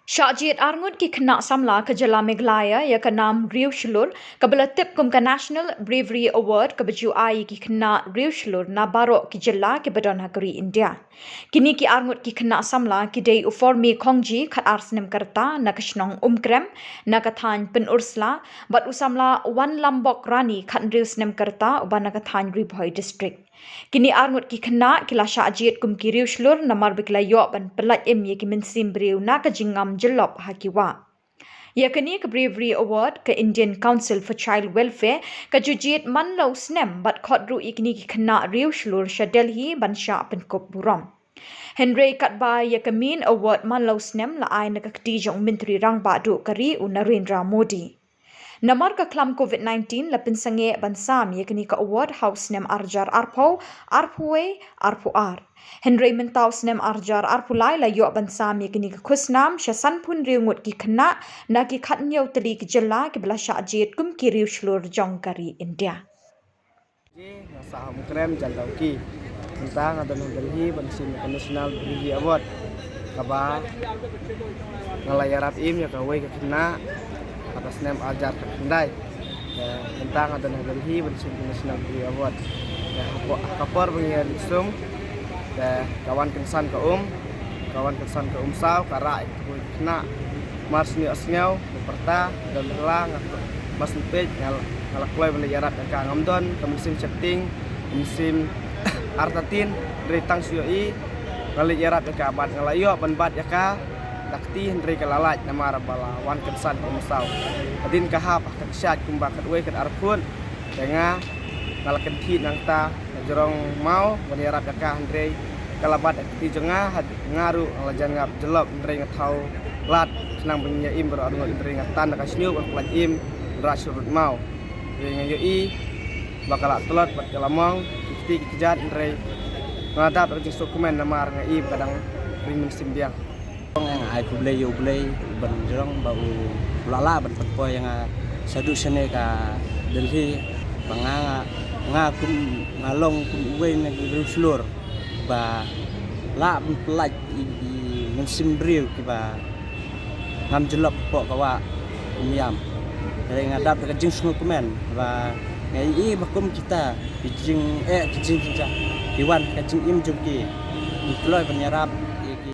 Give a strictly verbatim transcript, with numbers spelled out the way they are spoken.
Shah jied arngut ki khynnah samla ka jylla Meghalaya ïa ka nam riewshlur kaba la tip kum ka National Bravery Award kaba ju ai ïa ki khynnah riewshlur na baroh ki jylla kiba don ha ka ri India. Kine ki arngut ki khynnah samla ki dei u Formi Khongji, khatar snem ka rta, na ka shnong Umkrem, na ka thaiñ Pynursla, bad u samla Wanlambok Rani, khathynriew snem ka rta, uba na ka thaiñ Ri Bhoi District. Kine arngut ki khynnah ki la shah jied kum ki riewshlur namar ba ki la ïoh ban pyllait im ïa ki mynsiem briew na ka jingngam jyllop ha ki wah. Ïa kane ka Bravery Award ka Indian Council for Child Welfare ka ju jied man la u snem bad khot ruh ïa kine ki khynnah riewshlur sha Delhi ban shah pynkup burom. Hynrei katba ïa ka main award man la u snem la ai na ka kti jong u Myntri Rangbah Duh ka ri u Narendra Modi. Namar ka khlam covid nineteen la pynsangeh ban sam ïa kane ka award ha u snem arhajar arphew, arphew wei, arphew ar. Hynrei mynta u snem arhajar arphew lai la ïoh ban sam ïa kane ka khusnam sha sanphew hynriew ngut ki khynnah na ki khathynñiew tylli ki jylla kiba la shah jied kum ki riewshlur jong ka ri India. Ji, nga sah ha Umkrem, Jaldawki. Mynta nga don ha Delhi ban shim ka National Bravery Award, kaba nga la ïarap im ïa kawei ka khynnah ha ka snem arhajar khyndai. Te mynta nga don ha Delhi ban shim ka National Bravery Award. Te ha ka por ba ngi ïa leit sum, te ka wan kynsan ka um, ka wan kynsan ka um saw, ka rah ïa ka khynnah. Mar shu ïohsngew, nga pyrta, don hla, nga, mar shu peit, nga, nga la kloi ban leit ïarap ïa ka. Ngam don ka mynsiem sheptieng, mynsiem artatien, hynrei tang shu ïohi nga leit ïarap ïa ka bad nga la ïoh ban bat ïa ka da kti, hynrei ka la lait namar ba la wan kynsan ka um saw. Hadien ka hap ha ka kshaid kumba khatwei khatar phut, te nga, nga la kynthih nangta na jrong maw ban ïarap ïa ka, hynrei ka la bat ïa ka kti jong nga. Had nga ruh nga la jan ngap jyllop, hynrei nga thaw lad khnang ban ïa im baroh arngut, hynrei nga tan da ka shñiuh ban pyllait im ban rah sha rud maw. Hynrei nga ïohi ba ka la tlot bad ka la mong, ki kti ki kjat, hynrei nga la dap da ka jingsngewkmen namar nga i ba ka dang ring mynsiem biang. Nga ai khublei ïa U Blei ban jrong ba u la lah ban pynpoi ïa nga shaduh shane ka Delhi, ba nga, nga, nga kum, nga long kum uwei na ki riewshlur ba lah ban pyllait ïa ki mynsiem briew kiba ngam jyllop hapoh ka wah Umiam. Hynrei nga dap da ka jingsngewkmen ba nga ïohi ba kum kita ki jingeh, ki jingjynjar ki wan ka jingim jong ki, ki kloi ban ïarap ïa ki.